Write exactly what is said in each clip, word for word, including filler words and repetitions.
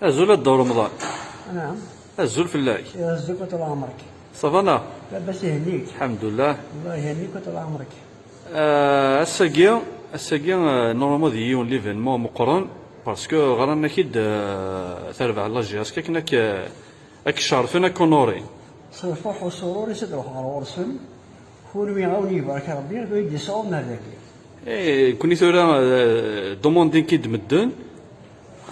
Azul a Dda Remḍan. Naɛam. Azul fell-ak. Azul, ṭul ɛemṛek. Ça va neɣ? Labas, ihenni-k. Lḥemdullah. Allah ihenni-k, ṭul ɛemṛek. Ah, ass-agi, ass-agi, ah, normalement d yiwen l'événement meqqren, parce que ɣran-ak-id, ah, terbeḥ la J S K akken ad k-, ad k-cerfen, ad k-honorin. S lferḥ u ṣṣurur i s-d-ruḥeɣ ɣer ɣur-sen. Kunwi, a wen-ibarek Rebbi, a wen-d-yesɛu mar dagi. Eh, kuni tura, eh, demandin-k-id medden.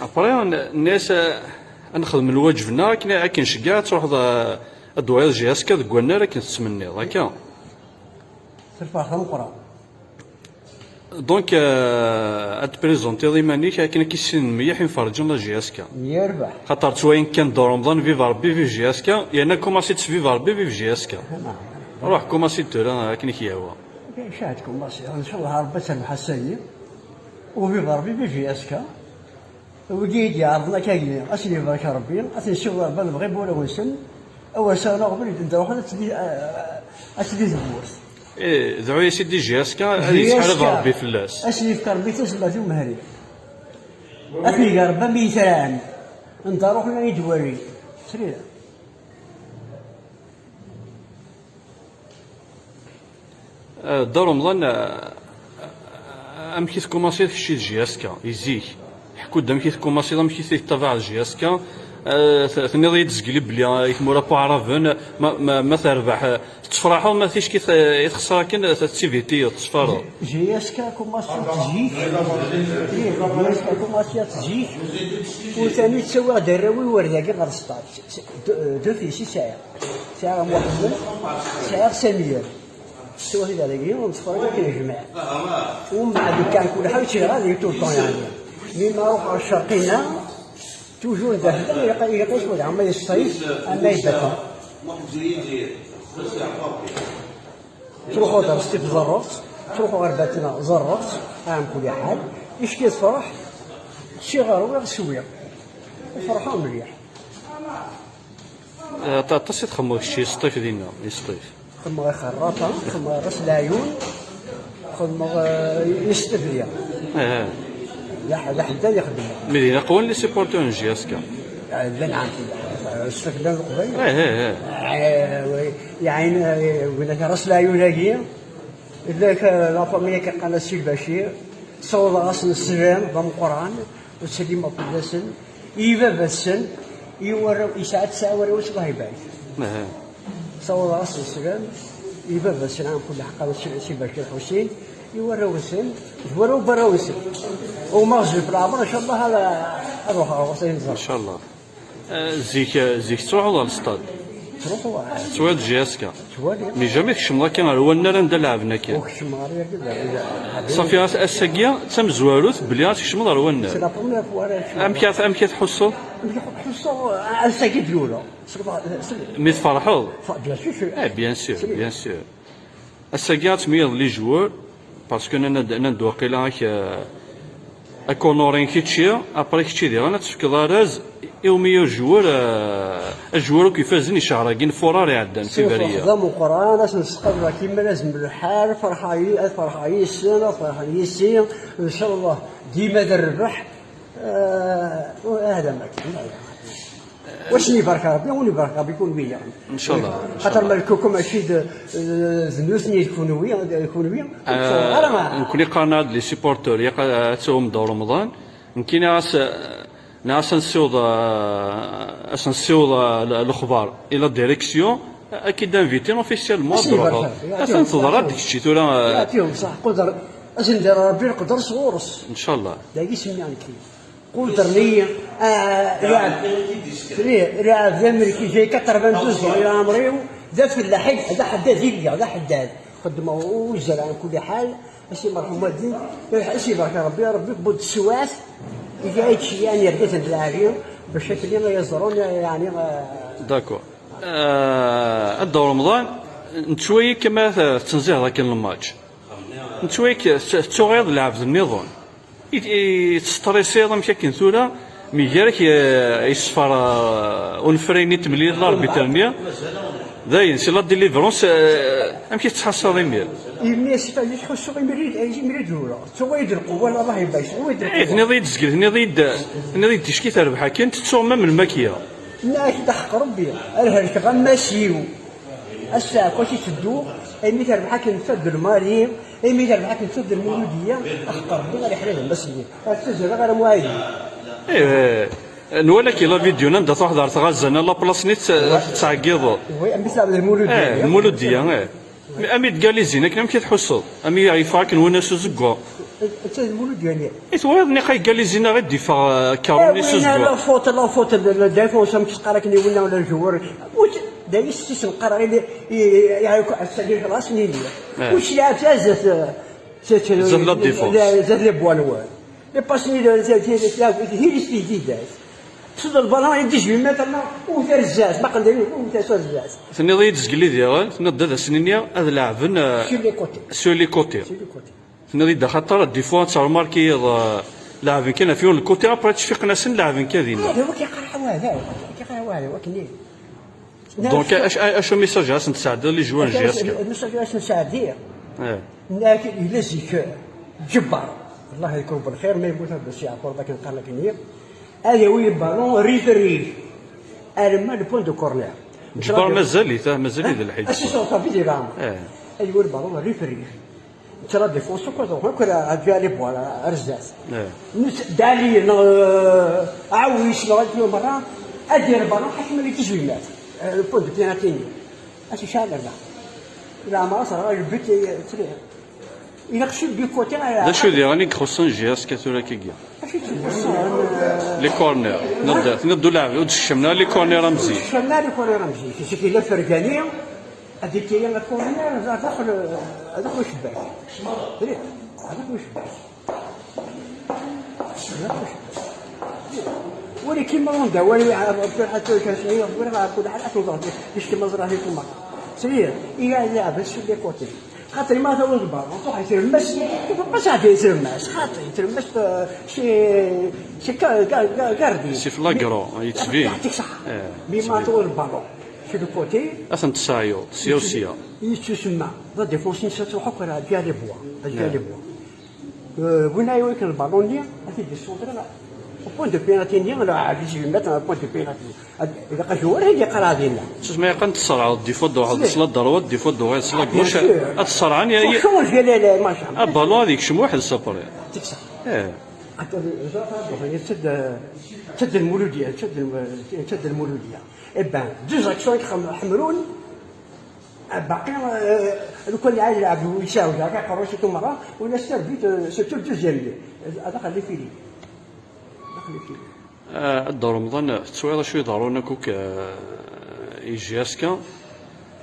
Après, n-, nni-as, eh, ad nexdem lwaǧeb-nneɣ akken, akken nceggeɛ ad truḥeḍ, eh, ad d-tuɣaleḍ J S K deg wannar akken tettmenniḍ, akka? S lferḥ ameqqran. Donc, euh, ad tprezentiḍ iman-ik akken ad k-issinen mliḥ imferrǧen n la J S K. Yerbeḥ. Xaṭer ttwayen kan Dda Remḍan, vive Rebbi, vive J S K, yerna kumaṣi-tt vive Rebbi, vive J S K. Naɛam. Ruḥ kumaṣi-d tura akken i k-yehwa. Cahat kumaṣi, ncallah Rebbi ad terbeḥ ass-agi. U vive Rebbi, vive J S K. Wigi i d-iɛerḍen akka-agi, ad sen-ibarek Rebbi, ad ten-yessiweḍ Rebbi ɣer lebɣi n wulawen-nsen, awer sɛun aɣbel i d-ruḥen ad tili, ad tili tewwurt. Eh, dɛu-yas i D J S K, ad yesḥareb Rebbi fell-as. Ad sen-yefk Rebbi tazmert i umehri. Ad ten-iger Rebbi am yitran. Anda ruḥen ad iyi-d-walin. Srira. Eh, Dda Remḍan, eh, amek i tkumaṣiḍ kečč d J S K, i zik? Ḥku-d amek i tkumaṣiḍ, amek i t-id-tabaɛeḍ J S K. Eh, t-, tenniḍ-iyi-d zgelli belli, eh, i tmura n Waɛraben, ma, ma, ma terbeḥ, eh, tettefraḥeḍ, ma ticki t-, i texṣer akken, eh, tettivitiyeḍ, tettfareḍ. J S K kumaṣiɣ-tt zik. Ih, J S K kumaṣiɣ-tt zik. U tani ttawiɣ-d arraw-iw ar dagi ɣer stad. D-, deux fils i sɛiɣ. Sɛiɣ Muḥemmed, sɛiɣ Samir. Ttwaɣ-d dagi, nettferrij akken jmiɛ. Umbeɛd kan kul ḥaǧa ttiliɣ ad yettu le temps, yeɛni. Mi ma ruḥeɣ ɣer ccerq-inna, toujours d ahda, ilaq, ilaq ad yeswed ama yeṣṣif, ama ibata. Ttruḥuɣ ɣer Sṭif ẓerreɣ-tt, ttruḥuɣ ɣer Batna ẓerreɣ-tt, ɛam kul ḥal. Icki tefreḥ, ččiɣ, rwiɣ, swiɣ. Ferḥeɣ mliḥ. Eh, aṭ-, aṭas i txedmeḍ kečč i Sṭif dinna, i Sṭif? Xedmeɣ i Xerraṭa, xedmeɣ i Ras Laɛyun, xedmeɣ, eh, i Sṭif diɣ. Eh, eh. D aḥ-, d aḥeddad i xedmeɣ. Mi dinna qwan les supporters n J S K? Eh, llan ɛam, Sṭif llan Leqbayel. Eh, eh, eh. Eh, yeɛni, eh, win akka Ras Laɛyun-agi, yella, eh, la famille akka qqaren Si Lbacir, ssawḍeɣ-asen sslam d ameqqran. Ur ttsellimeɣ fell-asen, i baba-tsen, i warraw, yesɛa tesɛa warraw-is, Allah ibarek. Aha. Ssawḍeɣ-asen sslam, i baba-tsen, ɛam kul ḥaq, Si, Si Bacir Ḥusin, i warraw-nsen, d warraw n warraw-nsen. Umaɣ zlef leɛmer, ncallah, ad, ad ruḥeɣ ɣur-s ayen ẓer. Ncallah. Eh, zik, eh, zik tettruḥuḍ ɣer lestad? Ttruḥuɣ, ah. Tettwaliḍ J S K? Ttwaliɣ. Mi jamais tkecmeḍ akka ɣer wannar anda lɛebn akka? Ur kecmeɣ ara yagi, d, d, d, Safi, ass-, ass-agi d tamezwarut belli ad tkecmeḍ ɣer wannar. C'est la première fois ara kecmeɣ. Amek i, amek i tḥusseḍ? Amek i ḥusseɣ, ass-agi d-luleɣ. Mi tferḥeḍ? Fa-, bien sûr, sûr. Eh, bien sûr, bien sûr. Ass-agi ad tmeyyeḍ les joueurs, parce que nnan-d, nnan-d waqila ak-, ak-honorin kečči, après kečči diɣen ad tefkeḍ arraz i umeilleur joueur, eh, ajoueur akk ifazen i ccehṛ-agi n furar iɛeddan, février. D ameqqran, ad sen-sqableɣ akken ma lazem lḥal, ferḥeɣ yi-, ad ferḥeɣ yis-sen, ad ferḥen yis-i, ncallah dima d rrbeḥ, eh, hada ma kan. Wa sen-ibarek Rebbi, wa wen-ibarek Rebbi kunwi. Ncallah. Xaṭer ma lkuku mačči d, d nutni d kunwi, d kunwi, ur ttruḥ ara. Nekkni qqaren-aɣ-d les supporters, yaq-, ad tawim Dda Remḍan. Nekkini ɣas, ɣas ad nessiweḍ, ad nessiweḍ lexbar i la direction, ad k-id-invittin officiellement ad d-truḥeḍ. Atan teḍra-d kečči tura. Yeɛṭihum ṣṣeḥ, quder, ad sen-d-yerr Rebbi leqder sɣur-s. Ncallah. Dagi semmiɣ nekki. Qudren-iyi, ah, lɛebd, lɛebd d amerki, j'ai quatre-vingt-douze ans, i leɛmer-iw, d afellaḥ i, d aḥeddad i lliɣ, d aḥeddad. Xeddmeɣ u-, uzreɛ, ɛla kulli ḥal, a si merḥum waddin, a si barek Rebbi, Rebbi yewwi-d teswiɛt, i, i d-ceyyɛen yergazen n lɛali, bac akken i ẓrun, yeɛni, ah. D'accord. Euh, a Dda Remḍan, nettwali-k ma t-, tettenziheḍ akken lmatch. Nettwali-k t-, tettuɣiḍ lɛebd nniḍen. I, i testrisiḍ amek akken tura, mi gar-ak, eh, yesfar, eh, unefray-nni n temlilit, l'arbitre-nni. Dayen, c'est la délivrance, eh, Amek i tettḥassaḍ imir? Imir, si tagi ttḥussuɣ imir, imir i d-luleɣ. Ttuɣ-iyi-d lqewwa, Allah ibarek, ttuɣ-iyi-d lqewwa. Eh, tenniḍ-iyi-d zgel, tenniḍ-iyi-d, tenniḍ-iyi-d ticki terbeḥ akken, tettuɣ ma melmi akka. Nniɣ-ak-d aḥeqq Rebbi, ar helkeɣ ammas-iw. Ass-a akk i tedduɣ, imi terbeḥ akken tfad d lmari, imi terbeḥ akken tfad d lmuludiya, aḥeqq Rebbi ar iḥrez ammas-nni. Ar ttazaleɣ ara muɛidi. Eh, Nwala-k la vidéo anda truḥeḍ ɣer tɣazza-nni, la place-nni tettɛeggiḍeḍ. Oui, am bessam d lmuludiyya. Eh, lmuludiyya, eh. Ami d-galizin akken amek i tḥusseḍ? Ami yeffeɣ akken win-as uzeggaɣ. Netta d lmuludiyya-nni. I twalaḍ niqa yegalizin aɣ i d-iffeɣ karun-is uzeggaɣ. La faute, la faute de la défense, am tesqar akken i winna la joueur. Ur d ayis tis nqar aɣ i ass-agi xlas nini. Ur tesɛi tazat. Zdat la défense. Zdat les bois noirs. Ipassen-nni d hirist i d-idas. Tsuḍ lbalon i dix-huit mètres, ma ur terzax, ma qendil ur terzax. Tenniḍ-iyi-d zgelli diɣen, tenniḍ-d ad asen-iniɣ ad leɛben sur les côtés. Sur les côtés. Tenniḍ-iyi-d axaṭer des fois ad termarkiḍ leɛben kan ɣef yiwen lkuti, après ttfiqen-asen leɛben kan dinna. Ad wakken iqerreḥ waɛdaw, ad wakken iqerreḥ waɛdaw, akken i. Donc, acu message ara sen-tesɛeddiḍ les joueurs n J S K? Message ara sen-sɛeddiɣ. Nekk yella zik ǧebbar, Allah yekreb lxir, ma yemmut ad s-yeɛqur d akken qqaren akken-nni, ad yawi lbalun rrif rrif arma le point de corner. Ǧebbar mazal-it, ah, mazal-it d lḥiǧ. Ass-is ɣef abid ileɛmer. Ad yawi lbalun rrif rrif. Netta la défense akk ad ruḥ akk ad ǧǧu les bois ar zdat. Dali neɣ Ɛawis neɣ akken merra ad d-yerr balun ḥakem ad ikez gma. Le point de pénalty-nni. Ad t-yecɛel ar da. Leɛmer ad terɣa le but. Ilaq sur le côté. D acu diɣen i ixuṣṣen J S K tura akkagi? Acu i tt-ixuṣṣen? Les corners. Tenniḍ-d ulaɛeb ur d-skecmen ara les corners am zik. Skecmen ara les corners am zik. Zik yella Fergani. Ad d-ittili akurni ar daxel, ar daxel ucebbak. Rih, ar daxel ucebbak. Ar daxel ucebbak. Wali kima anda, wali Abdul Ḥasan Kasmi, wali ɣer kul ḥal, ad tuḍeɣ, yeckem aẓrah i tuma. Srid, iga leɛbet sur les côtés. Xaṭi ma tawiḍ lbaḍ, truḥ i tlemmast, pas ɛad i tlemmast, xaṭi, tlemmast, eh, si, si ka, ka, ka, gardi. Si flagro, yettbin. Yeɛṭik ṣṣeḥḥa. Mi ma tawiḍ lbaḍ. Sur le côté. Ad tent-tesɛyuḍ, sya u sya. Yettusemma, la défense-nnes ad truḥ akk ar ǧǧiha les bois, ar ǧǧiha les bois. Win ara iwakken lbalun-nni, ad t-id-yessudren. Point de pénalty-nni, la dix-huit mètres, point de pénalty. Ilaq ajewwar ad yeqqar dinna. Sus ma yeqqan tesserɛeḍ, des fois d-truḥeḍ s la droite, des fois d-tuɣaleḍ s la gauche. Ad tesserɛen, ya, ya. Faut changer les, les machins. Abalun ad yekcem weḥd-s après. Tiksa. Eh. Anta d, ẓrat ad d-tuɣal, yettad, yettad lmuludiya, yettad lm-, yettad lmuludiya. Eh ben, deux actions i ixdem Ḥemrun, baqi, eh, lukan iɛad lɛebd ur yesɛi aqerru-s i tumra, ur as-terbit, eh, surtout le deuxième but. Ad axel les filets. Ad axel les filets. Ah, Dda Remḍan, tettwaliḍ acu iḍerrun akk, eh, i J S K?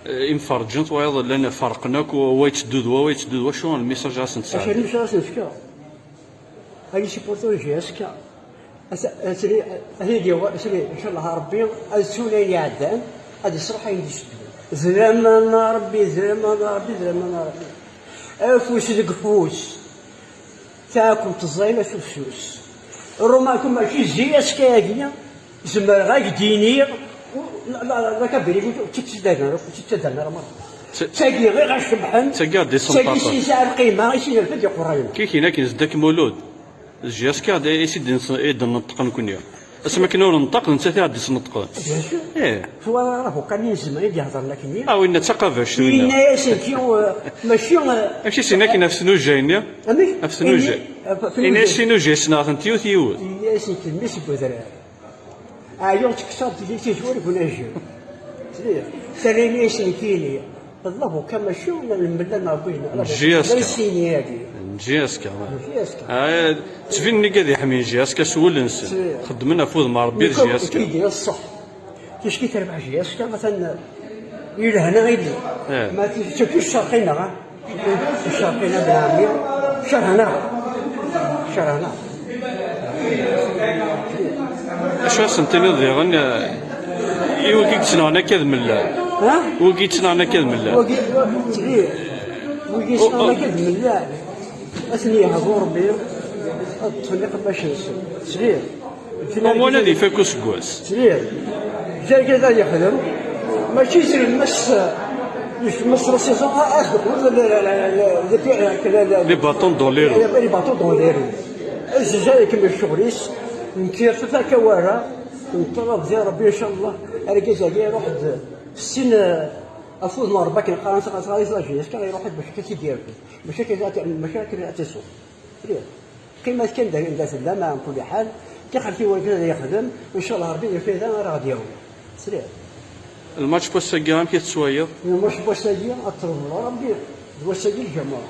Eh, imferrǧen twalaḍ llan ferqen akk, wa yetteddu d wa, wa yetteddu d wa, acu n lmissaj ara sen-tesɛeddiḍ? Acu n lmissaj ara sen-fkeɣ? Ay supporter J S K. Ata, ata, ata, ata, ata, inchallah Rebbi ad ttun ayen iɛeddan, ad iṣleḥ ayen d-iteddun. D laman a Rebbi, d laman a Rebbi, d laman a Rebbi. Afus deg ufus. Taɛkumt ẓẓayen afus. Ruma kum mačči J S K-agi. Zemreɣ ad k-d-iniɣ, la, la, la Kabylie ur tt-ttaddan ara, ur tt-ttaddan ara merra. D tagi i ɣ-icebḥen, d tagi i d-isenṭaṭen. D tagi i s-yesɛa lqima, i s-yerfed iqerrayen. Kiki akken zeddak Mulud, d J S K i s-id-, i d-neṭṭqen nekkni. Asmi akken ur neṭṭaq, d nettat i ɣ-d-isneṭqen. Bien sûr. Ih. Twalaḍ ara Buqani yezmer i d-ihedren akken-nni. Ah, winna d taqabact, winna. Yenna-yasen ki, uh, mačči, uh, amek i s-yenna akken ɣef tnuja-nni? Amek? Ɣef tnuja. Ini-, ɣef tnuja. Ini-as tnuja, ssneɣ-tent yiwet yiwet. Ini-asen-d mmi seg udrar. Ɛyiɣ ttekkseɣ-d di tizwar deg unajjel. Sliɣ. Terra-yi-d nekkini. Allahu kan mačči nella neɣ win. Neǧǧi-as kan. Neǧǧi-as kan. Neǧǧi-as kan. Ah, ttbinen igad iḥmin J S K s wul-nsen. Sliɣ. Xeddmen ɣef wudem n Rebbi d J S K. Nekk, nekk, nekk, Ticki terbeḥ J S K, atan i lehna illi. Eh. Ma tečča-k ccerqina, ha? Ccerqina, ben ɛemmi, cerhna. Cerhna. Acu ad sen-tiniḍ diɣen, eh, i wigi yettnaɣen akka d mellal? Ha? Wigi yettnaɣen akka d mellal? Wigi, wigi yettnaɣen akka d mellal. Ad ten-yehbu Rebbi, ad ṭṭfen iqeddacen-nsen. Tesliḍ? Amwan ad ifak useggas. Tesliḍ? D argaz ad yexdem, mačči zrin ma s-, Yecmes la saison, ah, ah, la, la, la, la, la, la, la, la, Les bâtons dans les roues. Les bâtons dans les roues. Azizay ikemmel ccɣel-is, nekki rfiɣ akka wara, neṭṭalab di Rebbi, incallah, argaz-agi iruḥ-d sin, eh, afud n Rebbi, akken qqaren, s ɣas ɣer la jeunesse, kan iruḥ-d bac akka t-id-yerfed, mačči akken, mačči akken ad t-iṣu. Sriɣ. Qqimet kan da, anda tellam, ɛla kulli ḥal, tixret i urgaz ad yexdem, incallah Rebbi d lfayda ara ɣ-d-yawi. Sriɣ. Lmatch n wass-agi amek i t-tettwaliḍ? Lmatch n wass-agi, ad terbeḍ Rebbi, d wass-agi lǧamuɛa.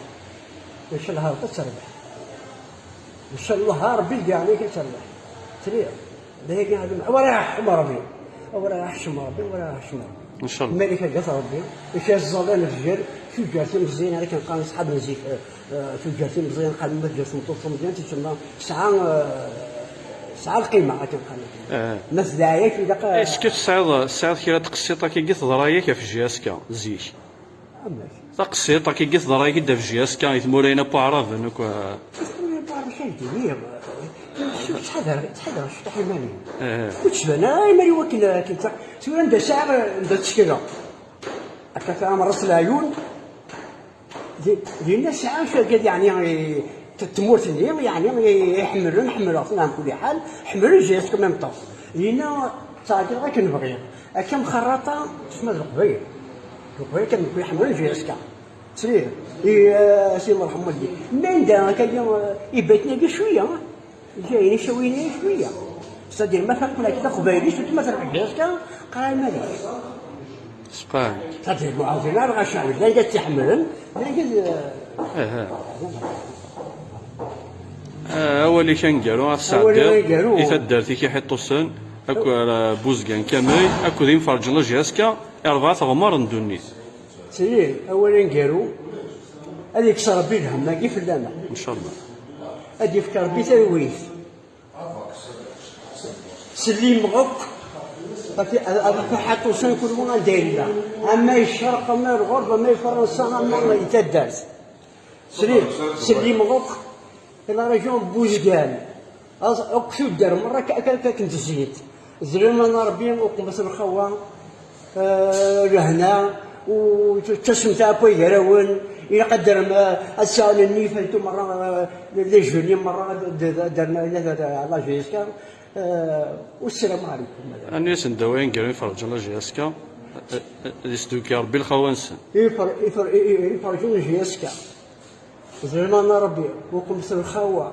Incallah Rebbi ad terbeḥ. Incallah Rebbi d yeɛni ad terbeḥ. Sriɣ. D aya kan, wala aḥkem Rebbi. Wala aḥkem Rebbi, wala aḥkem Rebbi. Incallah. Malik ad yaf Rebbi, icaẓẓalen lefjer, tujjar timeẓẓiyin, akken qqaren ṣḥab n zik, eh, eh, tujjar timeẓẓiyin, qqaren ma tejjar tmeṭṭut tameẓẓyant, tsemma tesɛa, eh, tesɛa lqima, akken qqaren. Eh. Ma tedɛa-yak, ilaq, eh, Est-ce que tesɛiḍ tesɛiḍ kra n tqessiṭ akka i teḍra-yak ɣef J S K zik? Amek? Taqessiṭ akka i teḍra-yak-id ɣef J S K i tmura-ina n waɛraben akk. Ur yeɛref acu ay d-iniɣ. Ttḥadar, ttḥadar ciṭuḥ iman-im. Eh. Ur ttban ara iman-iw akken, akken ta-, tura anda sɛiɣ, anda ttekleɣ. Akka ta amerras leɛyun. Di-, dinna sɛiɣ acu agad, yeɛni, i, t-, tmurt-nni, yeɛni, i, i ḥemmlen, ḥemmleɣ-ten ɛla kulli ḥal, ḥemmlen J S K en même temps. Dinna ttɛeggiḍeɣ akken bɣiɣ. Akka mxerraṭa, tesma d Leqbayel. Leqbayel kan nekk ḥemmlen J S K. Sriɣ. I, eh, si merḥem walli. Manda akka, eh, ibatni-agi cwiya, eh? Jayen icawiyen-agi cwiya. C'est-à-dire, ma faqen akka d aqbayli, surtout ma terbeḥ J S K, qra iman-ik. Sqan. C'est-à-dire, muɛawdin ara ɣacawi, d anga tt-iḥemmlen, d anga, eh, Aha. Ah, awal-ik aneggaru ad Awal tesɛeddiḍ aneggaru. I taddart-ik iḥiṭusen akked, ah, Buzgan Kamel akked imferǧen n J S K i rebɛa teɣmar n ddunit. Sriɣ, awal aneggaru, ad yekkes Rebbi lhemm-agi fell-aneɣ. Incallah. Ad yefk Rebbi talwit. Slimeɣ akk, ad, ad, ad iḥaṭusen kul wa anda yella. Ama i ccerq, ama i lɣerb, ama i Fransa, ama i taddart. Slimeɣ, slimeɣ akk i la région n Buzgan. Aẓ-, akk tuddar merra akka, akka, akka akken tezzi-d. Zlima n Rebbi, uqemmet lxawa, eh, lehna, u tasem taɛekka gar-awen, ilaq ad d-terrem, eh, ad sɛun nnif, antu merra, eh, les jeunes merra, ad d-, ad d-, ad d-terrem, eh, la jeunesse, eh, والسلام عليكم. Ani asen-d awal aneggaru i imferǧen n J S K, eh, eh, ad isdukki Rebbi lxawa-nsen. Ifer-, ifer-, i-, i-, iferǧen J S K. Zlima n Rebbi, uqemmet lxawa,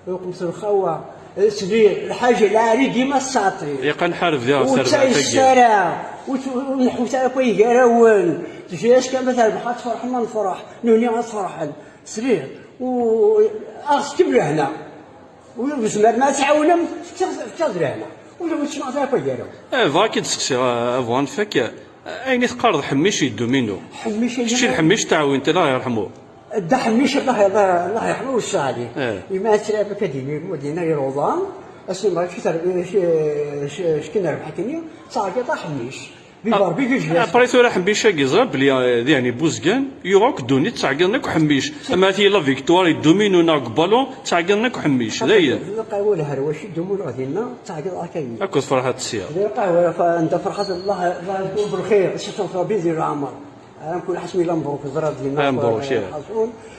uqemmet lxawa, sliɣ, lḥaǧa lɛali dima tesɛeṭṭi. Ilaq ad nḥareb diɣ ɣef Ur terbaɛt-agi. ttayes ara, ur t-, ur nḥut ara akk ay gar-awen. J S K ma terbeḥ ad tferḥem, ad nefreḥ, nehni ad tferḥem. Sliɣ, u, aɣ-tefkem lehna. Ur tezmerem ad tɛawnem, fket-aɣ, fket-aɣ lehna. Ur, ur ttnaɣet ara akk ay gar-awen. Eh, bɣa ad k-id-seqsiɣ, eh, a bu anfak, eh, ayen i teqqareḍ Ḥemmic yedduminu. Ḥemmic ay Kečč d Ḥemmic tɛawint, Allah yerḥmu. Dda Ḥemmic, Allah, Allah, Allah yerḥmu, wessɛ Ali. Eh. Ima ad tɛib akadimi, Madina Iruḍa, asimra, ckin rrbeḥ-nni, ttɛeggiḍ a Ḥemmic. Viva Rebbi, viva J S K. Après tura Ḥemmic-agi, ẓriɣ belli, eh, diɣen i Buzgan, yuɣ akk ddunit, ttɛeggiḍen akk Ḥemmic. Ama ti la victoire, yedduminu neɣ deg ballon, ttɛeggiḍen akk Ḥemmic. Dayen. Lqawa lherwaci, dduminu dinna, ttɛeggiḍ akayyi. Akked Ferḥat Ssiya. Lqawa, fa-, anda Ferḥat, Allah, Allah, belxir, si Rebbi di leɛmer. Ad nkun ḥasmi la mbruk, ẓriɣ dinna. Ah, mbruk, eh.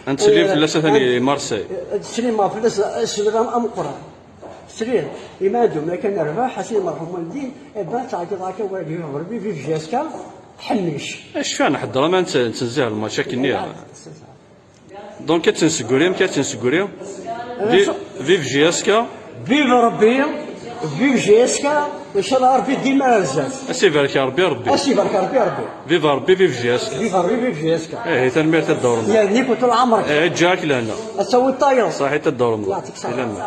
Ad nselli fell-as atan i Marseille. Ad tsellim fell-as, eh, ssellam ameqqran. Sliɣ, ima ad d-umar kan rrbeḥ, ḥasin merḥum waldin, eh ben, ttɛeggiḍ akka, wagi, Rebbi, vive J S K, Ḥemmic. Acu nḥedder ama nett-, nettnezzih lmatch akkenni. Donc ad tt-nsegri, amek ad tt-nsegri? Vive, vive J S K. Vive Rebbi, vive J S K, inchallah Rebbi dima ar zdat. Ad s-ibarek Rebbi, Rebbi. Ad s-ibarek Rebbi, Rebbi. Vive Rebbi, vive J S K. Vive Rebbi, vive J S K. Eh, tanemmirt a Dda Remḍan. Yerni-k ṭul ɛemrek. Eh, ǧǧiɣ-ak lehna. Ad tawiḍ tayeḍ. Ṣaḥit a Dda Remḍan. Yeɛṭik ṣaḥa. Lehna.